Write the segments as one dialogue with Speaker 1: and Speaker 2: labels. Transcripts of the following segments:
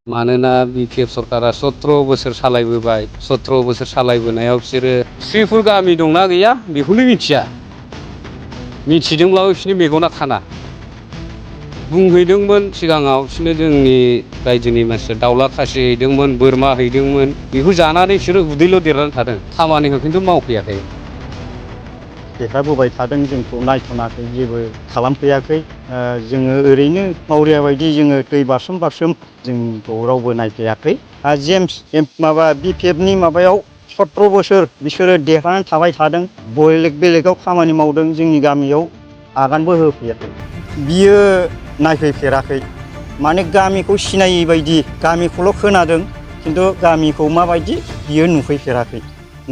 Speaker 1: मानोना बिपिएफ सरकारा 17 बोसोर सालायबोबाय 17 बोसोर सालायबोनायाव बिसोरो श्रीपुर गामि दंना गैया बेखौनो मिथिया मिथिदोंब्लाबो बिसोरनि मेगना खाना बुंहैदोंमोन सिगाङाव बिसोरनो जोंनि रायजोनि मानसिया दाउला खासि हैदोंमोन बोरमा हैदोंमोन बेखौ जानानै बिसोरो उदैल' देरनानै थादों खामानिखौ खिन्थु मावफैयाखै
Speaker 2: देखायबोबाय थादों जोंखौ नायस'नाखै जेबो खालामफैयाखै जोङो ओरैनो मावरिया बायदि जोङो दै बारसोम बारसोम जोंखौ रावबो नायफैयाखै जेम्स माबा बिपिएफनि माबायाव 17 बोसोर बिसोरो देरहानानै थाबाय थादों बेलेगाव खामानि मावदों जोंनि गामियाव आगानबो होफैयाखै बियो नायफैफेराखै माने गामिखौ सिनायै बायदि गामिखौल' खोनादों खिन्थु गामिखौ माबायदि बियो नुफैफेराखै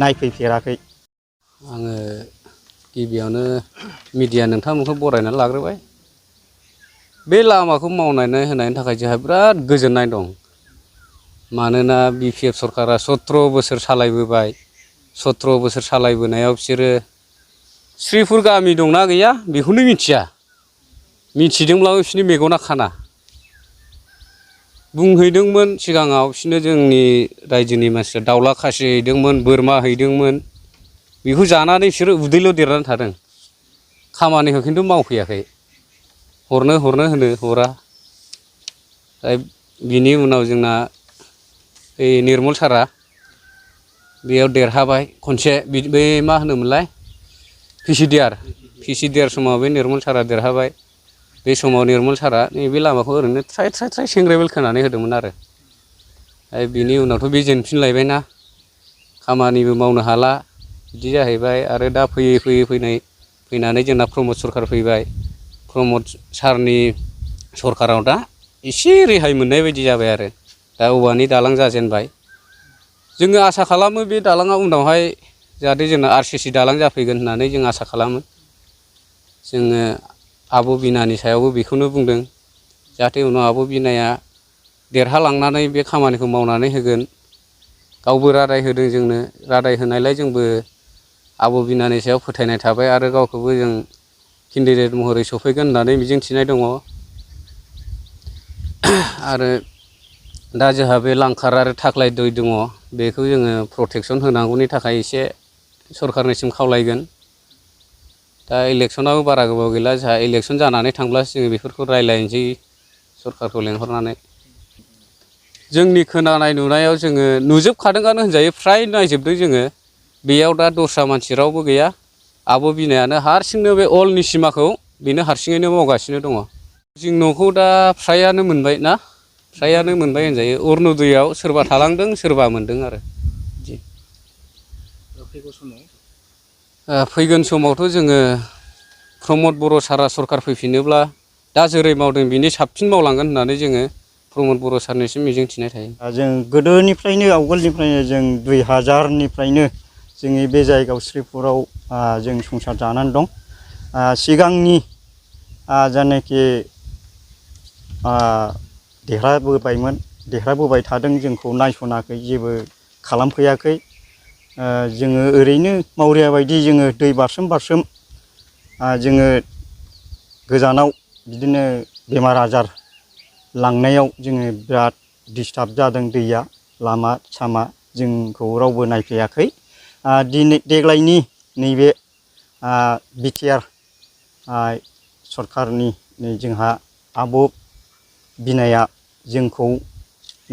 Speaker 2: नायफैफेराखै
Speaker 1: आङो गिबियावनो मिडिया नोंथांमोनखौ बरायनानै लाग्रोबाय बे लामाखौ मावनानै होनायनि थाखाय जोंहा बिराद गोजोननाय दं मानोना बिपिएफ सरकारा 17 बोसोर सालायबोबाय 17 बोसोर सालायबोनायाव बिसोरो श्रीपुर गामि दंना गैया बेखौनो मिथिया मिथिदोंब्लाबो बिसोरनि मेगना खाना बुंहैदोंमोन सिगाङाव बिसोरनो जोंनि रायजोनि मानसिया दाउला खासि हैदोंमोन बोरमा हैदोंमोन बेखौ जानानै बिसोरो उदैल' देरनानै थादों खामानिखौ खिन्थु मावफैयाखै हरनो होनो हरा बिनि उनाव जोंना निर्मल सारा बेयाव देरहाबाय खनसे बे मा होनोमोनलाय पिसिडिआर समाव बे निर्मल सारा देरहाबाय बे समाव निर्मल सारा नैबे लामाखौ ओरैनो थ्राय सेंग्रेबेल खोनानै होदोंमोन आरो बिनि उनावथ' बे जेनफिनलायबायना खामानिबो मावनो हाला बिदि जाहैबाय आरो दा फैनानै जोंना प्रमद सरखार फैबाय प्रमद सारनि सरखाराव दा एसे रेहाय मोननाय बायदि जाबाय आरो दा औवानि दालां जाजेनबाय जोङो आसा खालामो बे दालाङा उनावहाय जाहाथे जोंना आरसिसि दालां जाफैगोन होननानै जों आसा खालामो जोङो आब' बिनानि सायावबो बेखौनो बुंदों जाहाथे उनाव आब' बिनाया देरहालांनानै बे खामानिखौ मावनानै होगोन गावबो रादाय होदों जोंनो रादाय होनायलाय जोंबो आब' बिनानि सायाव फोथायनाय थाबाय आरो गावखौबो जों केन्डिडेट महरै सफैगोन होननानै मिजिंथिनाय दङ आरो दा जोंहा बे लांखार आरो थाख्लाय दै दङ बेखौ जोङो प्रटेकसन होनांगौनि थाखाय एसे सरखारनिसिम खावलायगोन दा इलेक्सनाबो बारा गोबाव गैला जोंहा इलेक्सन जानानै थांब्लासो जोङो बेफोरखौ रायज्लायनोसै सरखारखौ लेंहरनानै जोंनि खोनानाय नुनायाव जोङो नुजोबखादोंआनो होनजायो फ्राय नायजोबदों जोङो बेयाव दा दस्रा मानसि रावबो गैया आब' बिनायानो हारसिंनो बे अलनि सिमाखौ बेनो हारसिङैनो मावगासिनो दङ जों न'खौ दा फ्रायानो मोनबाय ना फ्रायानो मोनबाय होनजायो अरुनदयाव सोरबा थालांदों सोरबा मोनदों आरो बिदि फैगोन समावथ' जोङो प्रमद बर' सारा सरखार फैफिनोब्ला दा जेरै मावदों बिनि साबसिन मावलांगोन होननानै जोङो प्रमद बर' सारनिसिम मिजिंथिनाय थायो
Speaker 2: जों गोदोनिफ्रायनो आवगोलनिफ्रायनो जों 2000निफ्रायनो जोंनि बे जायगायाव श्रीपुराव जों संसार जानानै दं सिगांनि जायनाखि देरहाबोबाय थादों जोंखौ नायस'नाखै जेबो खालामफैयाखै जोङो ओरैनो मावरिया बायदि जोङो दै बारसोम बारसोम जोङो गोजानाव बिदिनो बेमार आजार लांनायाव जोङो बिराद डिस्टार्ब जादों दैया लामा सामा जोंखौ रावबो नायफैयाखै देग्लायनि नैबे बिटिआर सरखारनि नै जोंहा आब' बिनाया जोंखौ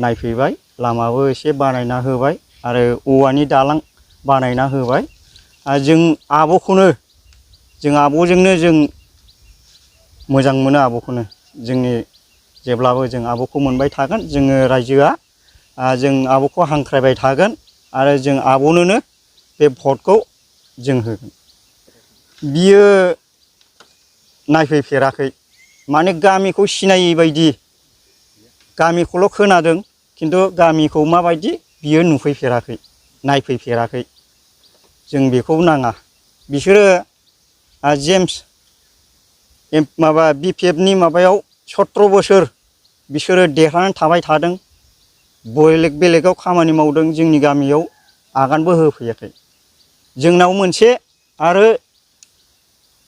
Speaker 2: नायफैबाय लामाबो एसे बानायना होबाय आरो औवानि दालां बानायना होबाय जों आब'जोंनो जों मोजां मोनो आब'खौनो जोंनि जेब्लाबो जों आब'खौ मोनबाय थागोन जोङो रायजोआ जों आब'खौ हांख्रायबाय थागोन आरो जों आब'नोनो बे भटखौ जों होगोन बियो नायफैफेराखै माने गामिखौ सिनायै बायदि गामिखौल' खोनादों खिन्थु गामिखौ माबायदि बियो नुफैफेराखै नायफैफेराखै जों बेखौ नाङा बिसोरो जेम्स बिपिएफनि माबायाव 17 बोसोर बिसोरो देरहानानै थाबाय थादों बेलेगाव खामानि मावदों जोंनि गामियाव आगानबो होफैयाखै जोंनाव मोनसे आरो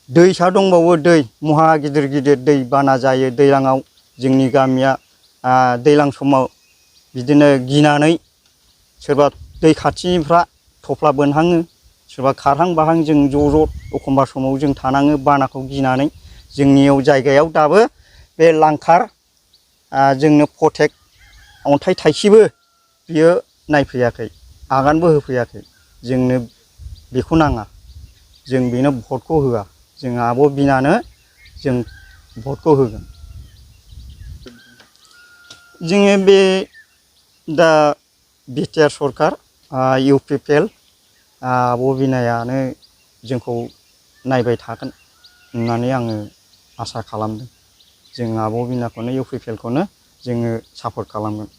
Speaker 2: दैसा दंबावो दै महा गिदिर गिदिर दै बाना जायो दैज्लाङाव जोंनि गामिया दैज्लां समाव बिदिनो गिनानै सोरबा दै खाथिनिफ्रा थफ्ला बोनहाङो, सोरबा खारहां बाहां जों ज' एखमबा समाव जों थानाङो बानाखौ गिनानै। जोंनियाव जायगायाव दाबो बे लांखार जोंनो प्रटेक्ट अन्थाइ थाइसेबो बियो नायफैयाखै, आगानबो होफैयाखै। जोंनो बेखौ नाङा, जों बेनो भटखौ होआ। जों आब' बिनानो जों भटखौ होगोन। जोङो बे दा बिटिआर सरखार UPPL आब' बिनायानो जोंखौ नायबाय थागोन होननानै आङो आसा खालामदों। जों आब' बिनाखौनो UPPL खौनो जोङो सापर्ट खालामगोन।